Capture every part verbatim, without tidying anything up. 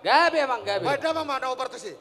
Gabe, amang, gabe. Baen damang ma na obar tusi.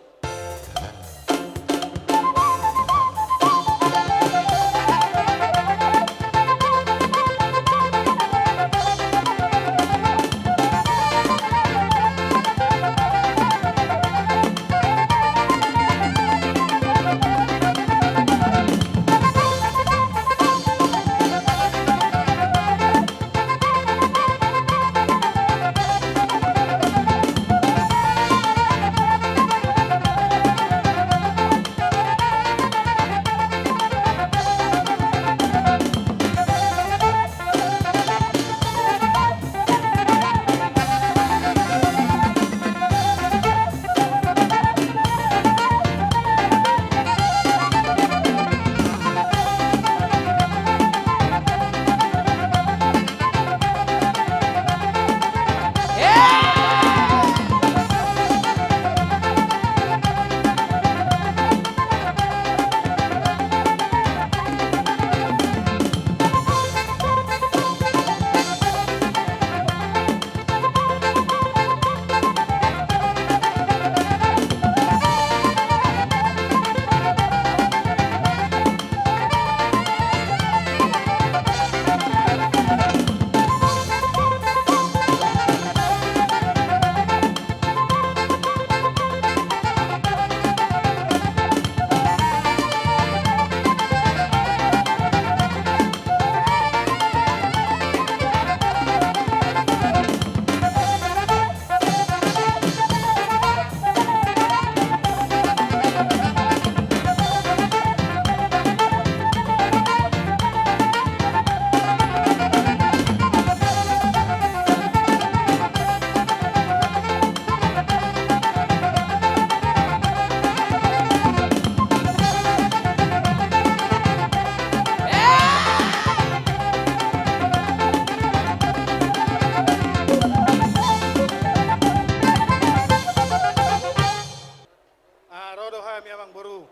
Ah, ro do hami, amang boru,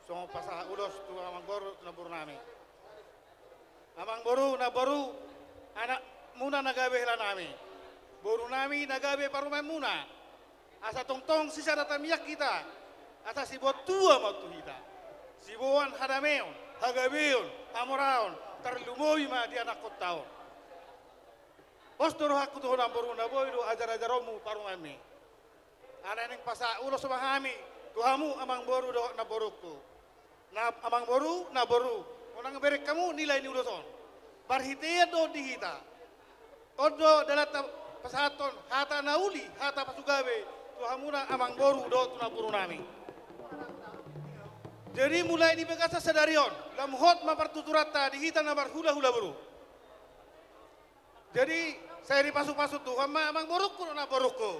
songon pasahat ulos tu amang boru, tu namboru nami. Amang boru, namboru, anakmuna na gabe hela nami, boru nami na gabe parumaenmuna. Asa tongtong sisada tangiang hita, asa siboan tua ma on tu hita. Siboan hadameon, hagabeon, hamoraon, tarlumobi ma di anakkonta on. Pos do rohangku tu ho namboru, na boi do ajar-ajaronmu parumaenmi. Alai naeng pasahat ulos ma hami tu hamu, amang boru dohot namborungku. Na, amang boru, namboru, unang bereng hamu nilai ni ulos on. Marhitean do on di hita. On do dalanta pasahathon hata na uli, hata pasugabe tu hamuna, amang boru dohot tu namboru nami. Jadi, mulai di bagasan sadari on, lam hot ma partuturanta di hita na marhula-hula boru. Jadi, sai dipasu-pasu Tuhan ma amang borungku dohot namborungku.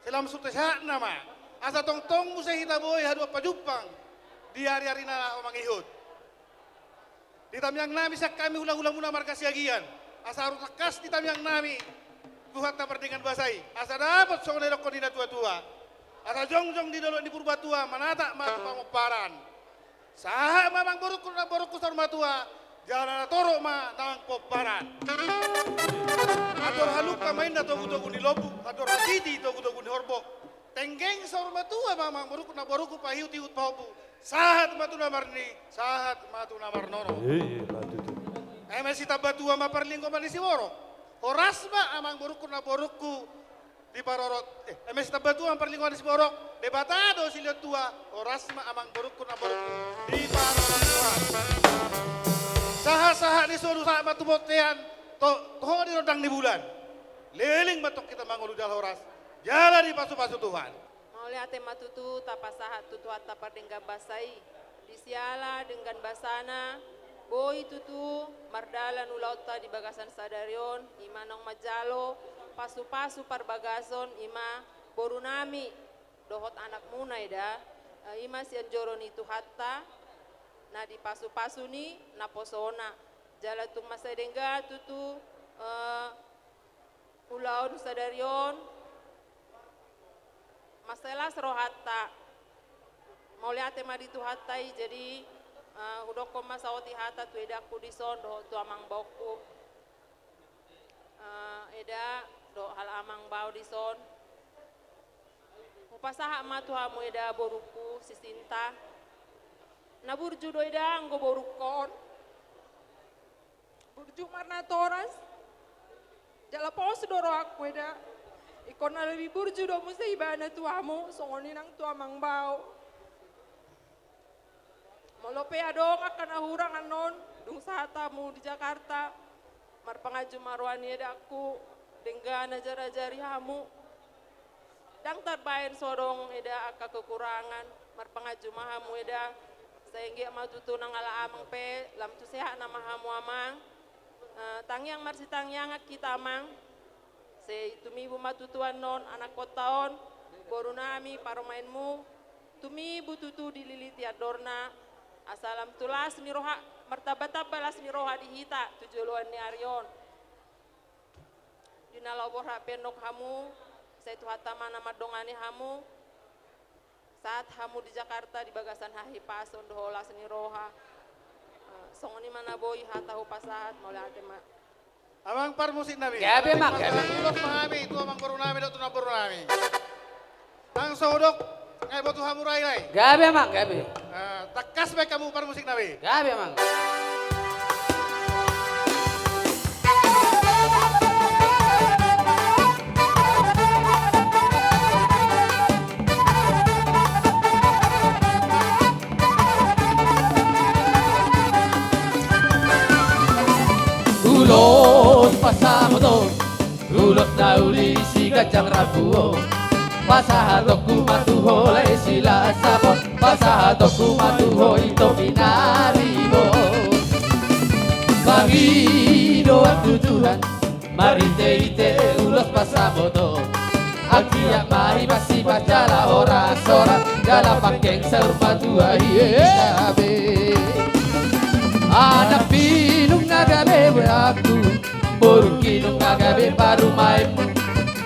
Sai lam sude sahatna ma, asa tongtong muse hita boi haduan pajumpang di ari-ari na laho mangihut. Di tangiang nami sian hami hula-hulamuna marga Siagian, asa ro tangkas di tangiang nami Tuhanta pardenggan basa i, asa dapot songon na nidokkon ni natua-tua, asa jongjong di dolok ni Purbatua, manatap ma tu pamomparan. Sahat ma amang borungku dohot namborungku saur matua, jala na torop ma nang pomparan. Andor halumpang ma inna togu-togu ni lombu, andor hatiti togu-togu ni horbo. Tenggeng saur matua ma amang borungku dohot namborungku, pahihut-ihut pahompu. Sahat ma tu na marni, sahat ma tu na marnono. Iya, iya, ma tutu. Eme sitambatua ma parlinggoman ni siborok. Horas ma amang borungku dohot namborungku, diparorot, eh, eme sitambatua ma parlinggoman ni siborok, Debata do silehon tua, horas ma amang borungku dohot namborungku, diparorot horas. Sahat-sahat ni solu sahat ma tu bontean, to-, toho di rondang ni bulan. Leleng ma antong hita mangolu jala horas, jala dipasu-pasu Tuhan. Mauliate ma tutu tapasahat tu Tuhanta pardenggan basa i. Di siala denggan basana, boi tutu mardalan ulaonta di bagasan sadari on, i ma naung manjalo pasu-pasu parbagason, i ma boru nami dohot anakmuna, eda, eh, i ma sian joro ni Tuhanta, na dipasu-pasu ni naposona. Jala tung mansai denggan tutu, eh, ulaon sadari on, mansai las rohanta. Mauliate ma di Tuhanta i, jadi, eh, hudokkon ma saotik hata tu edangku dison dohot tu amang baoku. Eh, eda dohot halak amang bao dison. Pasahat ma tu hamu eda borungku si Sinta. Na burju do eda anggo borungkon. Burju marnatoras. Jala pos do rohangku eda. Ingkon na lebih burju do muse ibana tu hamu songon i nang tu amang bao. Molo pe adong angka na hurang annon, dung sahat hamu di Jakarta, marpanganju ma roha ni edangku, denggan ajar-ajari hamu. Ndang tarbaen so adong eda angka kekurangan, marpanganju ma hamu eda, sai anggiat ma tutu nang ala amang pe, lam tu sehat nama hamu amang. Eh, tangiang marsitangiangan hita amang. Sai tumibu ma tutu annon anakkonta on, boru nami, parumaenmu, tumibu tutu dililiti andorna, asa lam tu las ni roha, martamba-tamba las ni roha di hita tu joloan ni ari on. Di na laho borhat pe annon hamu, sai Tuhanta ma na mandongani hamu. Sahat hamu di Jakarta di bagasan hahipason dohot las ni roha. Eh, songon i ma na boi hata hupasahat, mauliate ma. Amang parmusik nami. Gabe, amang, gabe. Ulos ma hami tu amang boru nami dohot tu namboru nami. Nang so hudok, nga iboto hamu rai, rai. Gabe, amang, gabe. Eh, tangkas baen hamu parmusik nami. Gabe, amang. Ulos pasamoton, ulos na uli si ganjang rambu on. Pasahatonku ma tu ho lae si las sapot, pasahatonku ma tu ho ito pinaribot. Pangidoan tu Tuhan, marhite-hite ulos pasamoton. Anggiat ma hipas-hipas jala horas-horas, jala pangkeng saur matua hita be. Anak pinung na gabe boaku, boru kinung na gabe parumaenmu.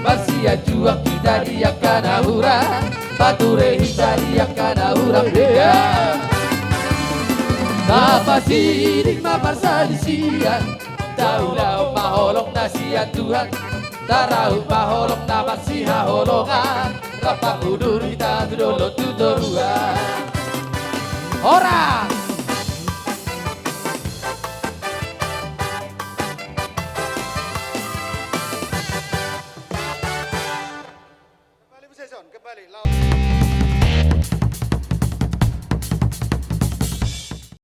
Marsianjuan hita di angka na hurang, pature hita di angka na hurang be. Tapasiding ma parsalisian, taulahon ma holong na sian Tuhan, tarahut ma holong na marsihaholongan, rap pangudur hita tu dolok tu toruan. Horas!